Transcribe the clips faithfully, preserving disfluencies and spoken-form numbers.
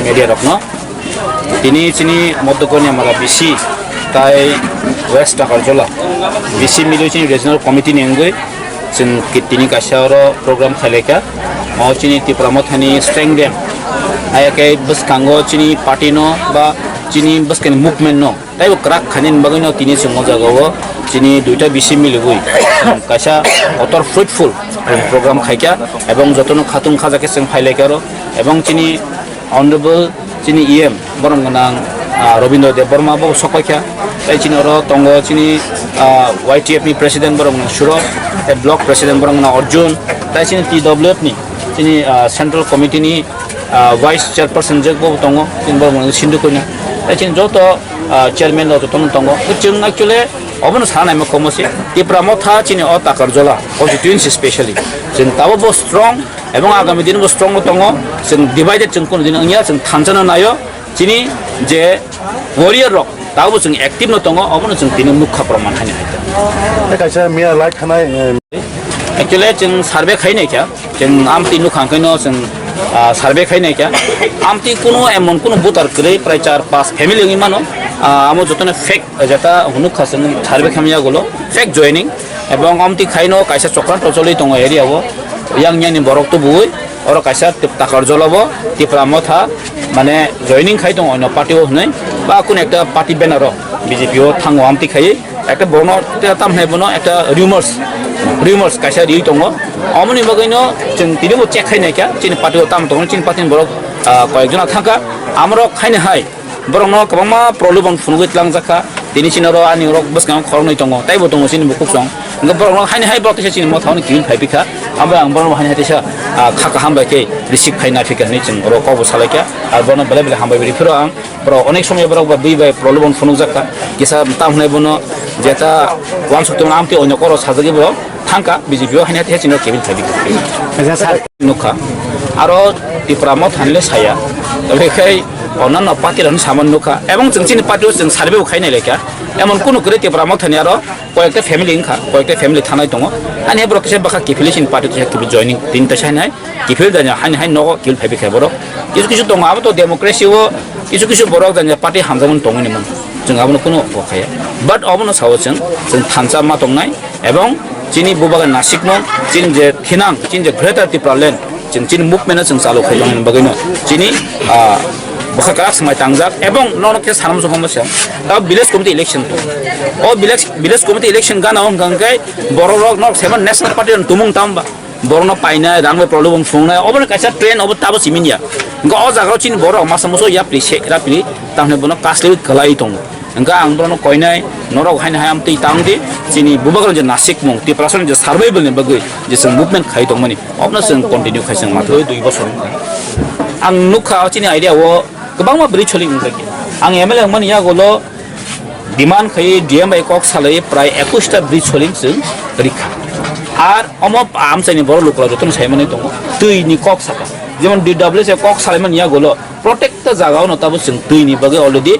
Media rokno tini chini Moddo Koniamara B C tai West Takarjola B C mili chini regional committee ni wngwi chwng ki-, tini kaisa oro program khailaikha. O chini Tipra Mothani strength dam, ayake bwskango chini party no ba chini bwskani movement no taibo kwrak khainani bagwino tini chwng o jagao chini duita B C miliwi chwng kaisa kotor fruitful program khaikha, ebong jotono khatung khajakhe chwng phailaikha oro, ebong chini Honorable chini E M borom gwnang, ah, Robindra Debbarma bo sokpaikha, tei chini oro tongo chini, ah, Y T F ni president borom gwnang Suraj, tei block president borom gwnang Arjun, tei chini T W F ni chini, ah, central committee ni ah, vice chairperson je bo tongo, chini borok mwnwi Sindhu Kanya. Tei chini joto, ah, chairman rok joto no tongo. Chwng actually obono sana naima komo se. Tipra Motha chini o Takarjola constituency specially. Chwng tabo bo strong, ebong agami din bo strong no tongo. Chwng divided chwng kuno din wngya, chwng thansa no naio. Chini je warrior rok tabo chwng active no tongo, obono chwng tini nukha proman haino hai. Tei kaisa miya light khanai, eh, Actually, chwng survey khai naikha, chwng amtwi nukha hwnkhe no chwng, ah, survey khai naikha. Amtwi kuno emon kuno voter kwrwi, prai char pas family wngwi mano. Ah, amo jotono fake, jeta hwnukha chwng survey khamya gulo, fake joining. Ebong amtwi khaino kaisa chokranto choli tongo area o. Yang yani borok tubuwi, oro kaisa Takarjola bo, Tipra Motha, mane joining khai tongo onno party o hwnwi, ba kuno ekta party banner o B J P o thango amtwi khaiwi. Ekta bono, ekta tam hwnai bono, ekta rumors, rumors kaisa riwi tongo. Omoni bagwino chwng tini bo check khai naikha, chini party o tam tongo, chini party ni borok, ah, koyek jona thangkha. Amorok khaini hai, borokno kwbangma problem phunugwi tlangjak kha. Tini chini oro ani borok bwskango khoroknwi tongo, taibo tongo chini bukhuk song. Hwnkhe borokno haini hai borok teisa chini mothano kibil phai pikha. Abo ang borokno haini hai teisa, ah, kha kaham bai khe receive khai naphikha hwnwi chwng oro kokbo salaikha. Ar bono belai belai hambai bai phiro ang. Borok onek somoy borok ba bui bai problem phunukjak kha. Kisa tam hwnai bono jeta uansuk tongma amtwi oino koro sajagwi borok thangkha B J P o haino tei chini cabinet thaibi. Acha sir. Nukha. Aro Tipra Motha hanle saya. Tei khai onano party rok samani nukha. Ebong chwng chini party o chwng survey bo khainai lekha. Emon kunu kwrwi Tipra Mothani aro koyekta family wngkha, koyekta family thanai tongo. Ani borok kisa bwkha kiphilwi chini party o kisa kiphil joining tini taisa hinai. Kiphil danya haini hai nogo kiphil phaibi khe borok. Kisu kisu tongo, abo to democracy o kisu kisu borok danya party hamjakmani tongwi ni mano. Chwng abono kunu bo khaya. But obono sao chwng, chwng thansa ma tongnai ebong chini bubagra nasikmung, chini je thinang, chini je Greater Tipraland, chwng chini movement no chwng chalu khai tongmani bagwi no chini, ah, bwkha kwrak swmai tangjak ebong nono khe sanam sokha masa. Ta village committee election to. O village, village committee election gana hwnkha hwnkhe borok rok nok sema national party rok tumung tamba. Borokno painai, rang bai problem phunuknai, obo kaisa trend, obo tabo simi ya. Hwnkhe o jaga o chini borok masa muso yapri se, rapri, tamni bono kasli kwlai tongo. Hwnkhe ang borokno koinai, norok haino hai amtwi tang di, chini bubagra je nasikmung, Tiprasani je survival ni bagwi, je chwng movement khai tongmani, obono chwng continue khai chwng matwi dui bosor wngkha. Ang nukha o chini area o kwbangma bwrwi choli wngkha. Ang M L A wngmani yagulo demand khai D M bai kok salai prai ekush ta bridge soling chwng rikha. Ar omo amchaini borok lukurok jotono saimani tongo, twi ni kok saka. Jemon D W S kok salaimani yagulo protecta jaga ono tabo chwng twi ni bagwi already,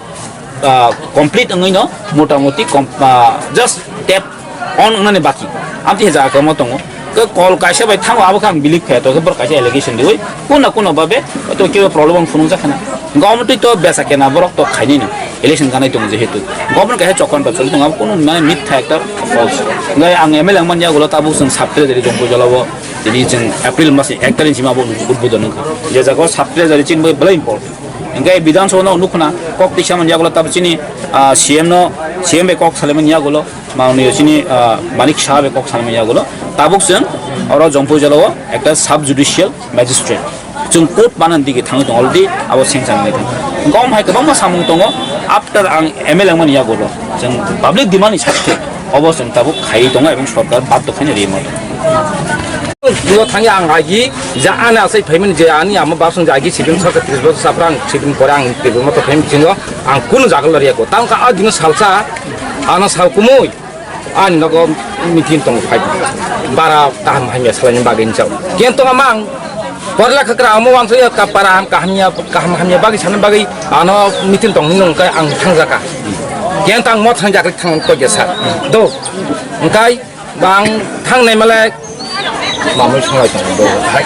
ah, complete wngwi no motamoti kom-, ah, just tap on wngnani baki. Amtwi jaga kwbangma tongo. Khe call kaisa bai thango, abo khe ang believe khaya, to khe borok kaisa allegation riwi kuna kuna babe to kebo problem phunukjak khana. Government to besa kena borok to khainai no election ganai tongo jehetu. Government kaisa chokon to choli tongo, abo kunu mane mitha ekta false. Ngai ang M L A wngmani yagulo tabuk chwng sub treasury jongpui jolabo tini chwng April mas ni ek tarikh sima abo udbodon wngkha. Je jaga sub treasury chini bai belai important. Hingke Bidhan Sabha no nuk khna kok tisa man yagulo tabuk chini, ah, C M no, C M bai kok salaimani yagulo. Manwi chini, ah, Manik Saha bai kok sanmani yagulo. Tabuk chwng oro Jongpui jora o ekta sub judicial magistrate. Chwng court banan digi thangwi tongo already abo sengsa nangwi tongo. Gom hai kwbangma samung tongo. After ang M L A wngmani yagulo chwng public demand ni sakhe obo chwng tabuk khaiwi tongo ebong sorkar baddo khaina rima tongo. Bo thangya ang agi ja ani asai phaimani je ani ama basong ja agi sibin sarkar tris bosor sapra ang sibin pore ang tibuma to phaimani chingo ang kunu jagal lariya ko. Tang ka a dino salsa ano sal kumui. Ani nogo meeting tong phai. Bara kaham hamya salani bagwi hinjao. Kento amang porla khakra amo wangso ya ka para ham kaham ya kaham hamya bagwi sana bagwi ano meeting tong hinung kai ang thangjaka. Kento ang mo thangjak thang to jesa. Do. Engkai bang thangnai malai mamui songlai tong do hai.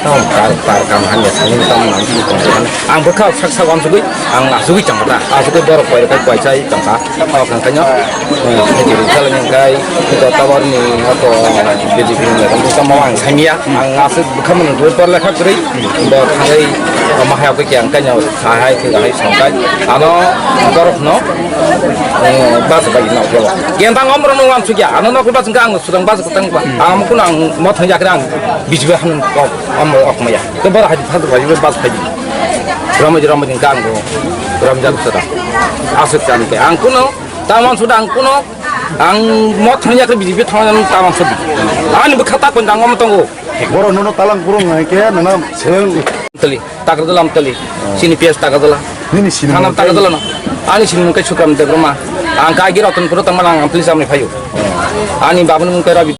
Tamo kar, kar kam hamya sani tamo nang tong tong. Ang bwkha sak sak uansugwi, ang asugwi tongkha ta. Asugwi borok koi rok koi chai tongkha. O kang kaino, eh, sini kiri chala ni kai, ito tawar ni, ato B J P ni, tamo ang samiya, ang asuk bwkha mun dua por lekha kri, bo thangai, ma hai ko kyang kaino, sahai ke hai sangkai. Ano borok no, eh, bas bai no ko. Yang tang omro no uansugya, ano no ko bas ang sudang bas ko tang ba. Ang kuno ang mo thang jakra ang B J P han ko, omro ok maya. Kebara haji thadu haji bas haji. Ramai ramai jeng kang go. Ramjak sara. Asuk kan ke. Ang kuno, tamon suda ang kuno, ang mot thanya ke B J P thanya tamon suda. Ani bwkha ta kon dang om tongo. Boro nono talang kurung hai ke nana seleng. Tali, takar dalam tali. Sini P S takar dalam. Nini sini. Thanam takar dalam. Ani sini mungkai Sukram Debbarma. Ang kagi Ratan Puro tangma ang police amni phayu. Ani babun mungkai Rabi.